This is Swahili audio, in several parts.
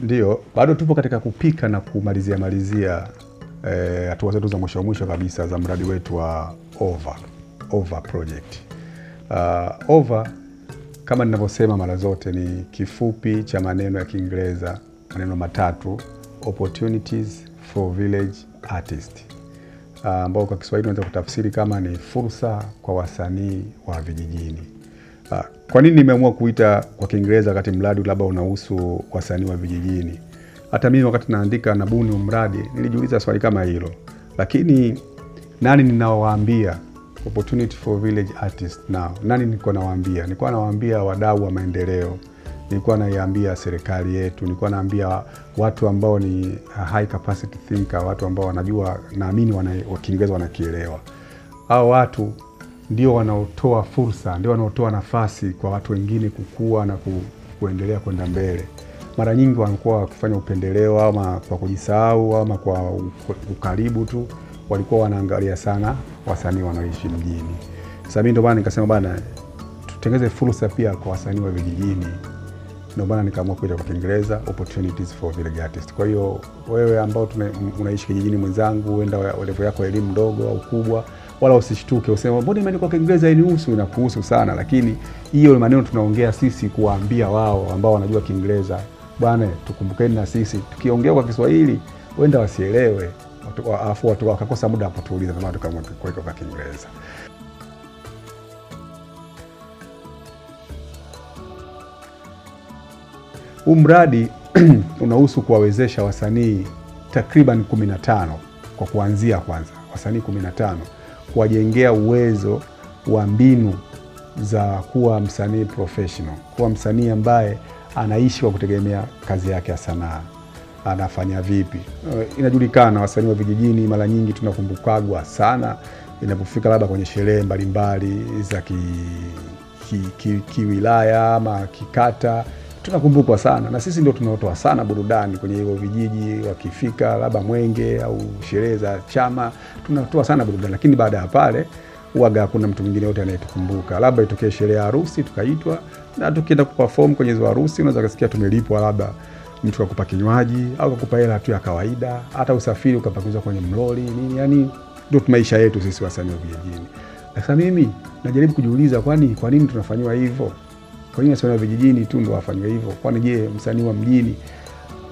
Ndio, bado tupo katika kupika na kumalizia malizia hatua zetu za mwisho mwisho kabisa za mradi wetu wa OVA project. OVA kama ninavyosema mara zote ni kifupi cha maneno ya Kiingereza, maneno matatu, Opportunities for Village Artists, ambao kwa Kiswahili unaweza kutafsiri kama ni fursa kwa wasanii wa vijijini. Kwa nini nimeamua kuita kwa Kiingereza wakati mradi labda unahusu wasanii wa vijijini? Hata mimi wakati naandika nabuni mradi nilijiuliza swali kama hilo, lakini nani ninawaambia Opportunity for Village Artists now? Nani nilikuwa nawaambia? Nilikuwa nawaambia wadau wa maendeleo, nilikuwa naiambia serikali yetu, nilikuwa naambia watu ambao ni high capacity thinker, watu ambao wanajua, naamini Kiingereza wanakielewa. Hao watu ndio wanaotoa fursa, ndio wanaotoa nafasi kwa watu wengine kukua na kuendelea kwenda mbele. Mara nyingi wanakuwa wakifanya upendeleo ama kwa kujisahau ama kwa ukaribu tu, walikuwa wanaangalia sana wasanii wanaoishi mjini. Sasa mimi ndio maana nikasema bana, tutengeze fursa pia kwa wasanii wa vijijini. Ndio maana nikaamua kuita kwa Kiingereza Opportunities for Village Artists. Kwa hiyo wewe ambao unaishi kijijini mwenzangu, huenda level yako elimu ndogo au kubwa, wala usishtuke useme mbona imeandikwa kwa Kiingereza hainihusu. Inakuhusu sana, lakini hiyo maneno tunaongea sisi kuwaambia wao ambao wanajua Kiingereza, bwana tukumbukeni na sisi tukiongea kwa Kiswahili huenda wasielewe, alafu watu wakakosa muda wa kutuuliza, ndio maana tukaamua kuweka kwa Kiingereza. Huu mradi unahusu kuwawezesha wasanii takriban 15 kwa kuanzia kwanza, wasanii 15 kuwajengea uwezo wa mbinu za kuwa msanii professional, kuwa msanii ambaye anaishi kwa kutegemea kazi yake ya sanaa. Anafanya vipi? Inajulikana wasanii wa vijijini mara nyingi tunakumbukagwa sana inapofika labda kwenye sherehe mbalimbali za kiwilaya ama kikata, tunakumbukwa sana na sisi ndio tunaotoa sana burudani kwenye hivyo vijiji. Wakifika labda mwenge au sherehe za chama tunatoa sana burudani, lakini baada ya pale huwaga hakuna mtu mwingine yote anayetukumbuka. Labda itokee sherehe ya harusi tukaitwa, na tukienda kuperform kwenye hizo harusi unaweza kusikia tumelipwa, labda mtu kakupa kinywaji au kakupa hela tu ya kawaida, hata usafiri ukapakizwa kwenye mloli nini, yani ndio maisha yetu sisi wasanii wa vijijini. Sasa mimi najaribu kujiuliza, kwani kwa nini tunafanywa hivyo? Kwa nini wasanii wa vijijini tu ndio wafanywe hivyo? Kwani je, msanii wa mjini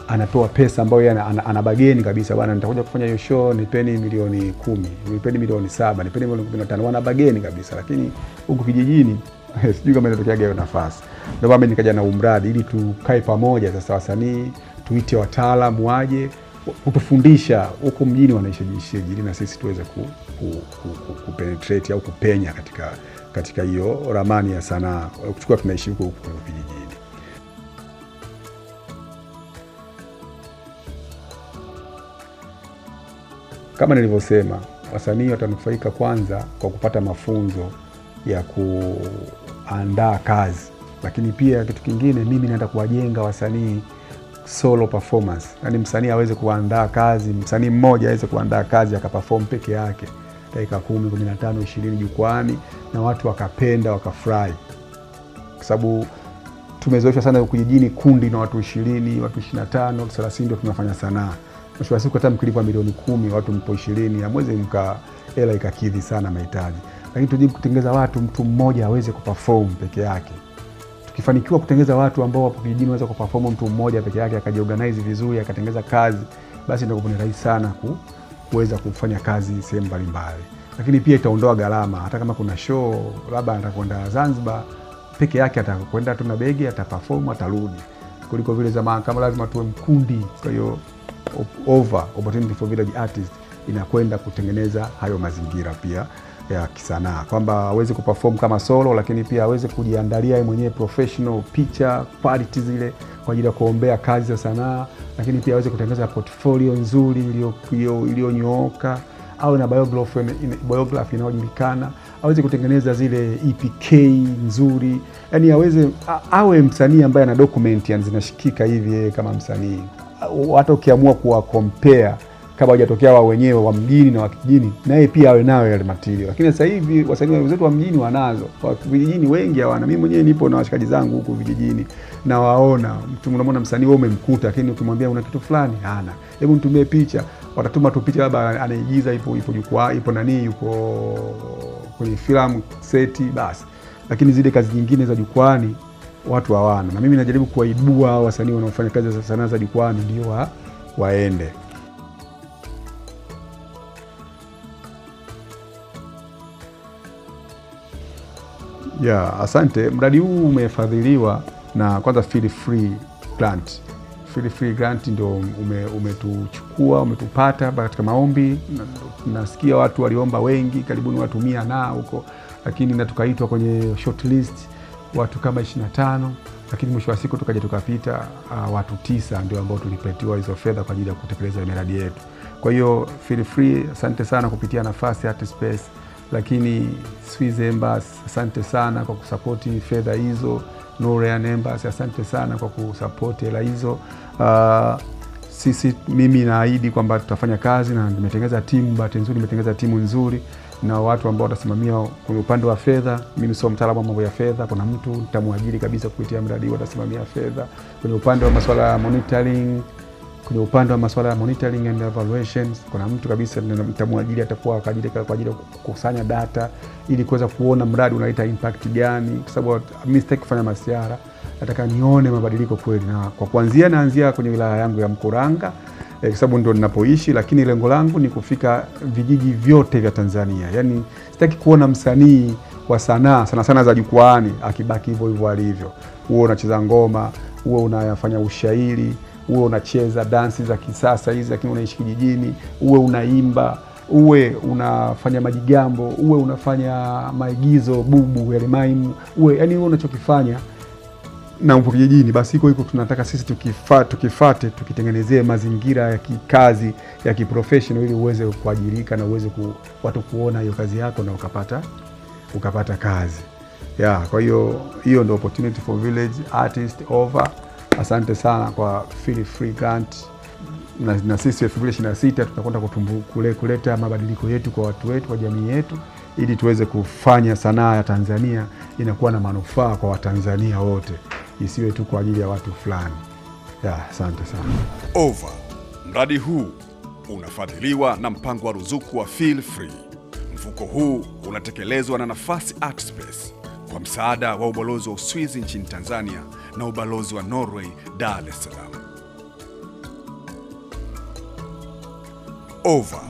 anapewa pesa ambayo yeye ana bageni kabisa, bwana nitakuja kufanya hiyo show, nipeni milioni 10, nipeni milioni 7, nipeni milioni 15, wana bageni kabisa. Lakini huku kijijini sijui kama inatokea hiyo nafasi. Ndio maana nikaja na umradi ili tukae pamoja sasa, wasanii tuite wataalamu waje kutufundisha huku mjini wanaishi jijini, na sisi tuweze ku penetrate au kupenya katika hiyo ramani ya sanaa kuchukua tunaishi huku vijijini. Kama nilivyosema, wasanii watanufaika kwanza kwa kupata mafunzo ya kuandaa kazi, lakini pia kitu kingine mimi naenda kuwajenga wasanii solo performance, yani msanii aweze kuandaa kazi, msanii mmoja aweze kuandaa kazi akaperform peke yake dakika 10, 15, 20 jukwani na watu wakapenda wakafurahi, kwa sababu tumezoeshwa sana kijijini, kundi na watu 20, watu 25, watu 30 ndio tunafanya sanaa. Mwisho wa siku hata mkilipwa milioni 10 watu mpo 20, hamwezi mka hela ikakidhi sana mahitaji. Lakini tujaribu kutengeneza watu, mtu mmoja aweze kuperform peke yake. Tukifanikiwa kutengeneza watu ambao wapo kijijini waweza kuperform mtu mmoja peke yake akajiorganize vizuri akatengeneza kazi, basi ndio ni rahisi sana kuweza kufanya kazi sehemu mbalimbali. Lakini pia itaondoa gharama. Hata kama kuna show labda atakwenda Zanzibar peke yake, atakwenda tu na begi, ataperform, atarudi, kuliko vile zamani kama lazima tuwe mkundi. Kwa hiyo OVA, Opportunity for Village Artists, inakwenda kutengeneza hayo mazingira pia ya kisanaa, kwamba aweze kuperform kama solo, lakini pia aweze kujiandalia yeye mwenyewe professional picha quality zile kwa ajili ya kuombea kazi za sanaa, lakini pia aweze kutengeneza portfolio nzuri iliyonyooka, au na biography inayojulikana, aweze kutengeneza zile EPK nzuri, yani aweze awe msanii ambaye ana document yani zinashikika hivi yeye kama msanii. Hata ukiamua kuwa compare Kabla hajatokea wao wenyewe wa mjini na wa kijijini, naye pia awe nayo yale material. Lakini sasa hivi wasanii wenzetu wa mjini wanazo, wa vijijini wengi hawana. Mimi mwenyewe nipo na washikaji zangu huku vijijini na waona, mtu unamwona msanii wewe umemkuta, lakini ukimwambia una kitu fulani hana, hebu nitumie picha, watatuma tu picha, labda anaigiza, ipo jukwaa, ipo nani, yupo kwenye filamu seti, basi. Lakini zile kazi nyingine za jukwaani watu hawana, na mimi najaribu kuwaibua wasanii wanaofanya kazi za sanaa za jukwaani ndio waende. Ya, asante. Mradi huu umefadhiliwa na kwanza Feel Free Grant. Feel Free Grant ndio umetuchukua, umetupata katika maombi. Nasikia watu waliomba wengi, karibuni watu 100 na huko, lakini na tukaitwa kwenye short list watu kama 25, lakini mwisho wa siku tukaja tukapita watu 9 ndio ambao tulipatiwa hizo fedha kwa ajili ya kutekeleza miradi yetu. Kwa hiyo Feel Free, asante sana kupitia Nafasi Art Space, lakini Swiss Embassy, asante sana kwa kusapoti fedha hizo. Norwegian Embassy, asante sana kwa kusapoti hela hizo. Sisi, mimi naahidi kwamba tutafanya kazi na nimetengeza timu, bahati nzuri nimetengeza timu nzuri na watu ambao watasimamia kwenye upande wa fedha. Mimi sio mtaalamu wa mambo ya fedha, kuna mtu nitamwajiri kabisa kupitia mradi huu atasimamia fedha. Kwenye upande wa masuala ya monitoring, kwenye upande wa masuala ya monitoring and evaluations, kuna mtu kabisa nitamwajiri, atakuwa kwa ajili ya kukusanya data ili kuweza kuona mradi unaleta impact gani, kwa sababu mimi sitaki kufanya masiara, nataka nione mabadiliko kweli. Na kwa kuanzia naanzia kwenye wilaya yangu ya Mkuranga, kwa sababu ndio ninapoishi, lakini lengo langu ni kufika vijiji vyote vya Tanzania. Yaani sitaki kuona msanii wa sanaa sana sana za jukwaani akibaki hivyo hivyo alivyo. Uwe unacheza ngoma, uwe unafanya ushairi, uwe unacheza dansi za kisasa hizi lakini unaishi kijijini, uwe unaimba, uwe unafanya majigambo, uwe unafanya maigizo bubu yale maimu, uwe yani uwe unachokifanya na upo kijijini, basi iko iko tunataka sisi tukifate tukitengenezee mazingira ya kikazi ya kiprofessional ili uweze kuajirika na uweze watu kuona hiyo kazi yako na ukapata kazi. Ya, kwa hiyo hiyo ndio Opportunity for Village Artist Over. Asante sana kwa Feel Free Grant. Na sisi 2026 tutakwenda kuleta mabadiliko yetu kwa watu wetu, kwa jamii yetu, ili tuweze kufanya sanaa ya Tanzania inakuwa na manufaa kwa Watanzania wote, isiwe tu kwa ajili ya watu fulani. Ya, asante sana. Over. Mradi huu unafadhiliwa na mpango wa ruzuku wa Feel Free. Mfuko huu unatekelezwa na Nafasi Art Space kwa msaada wa ubalozi wa Uswizi nchini Tanzania na ubalozi wa Norway, Dar es Salaam. Over.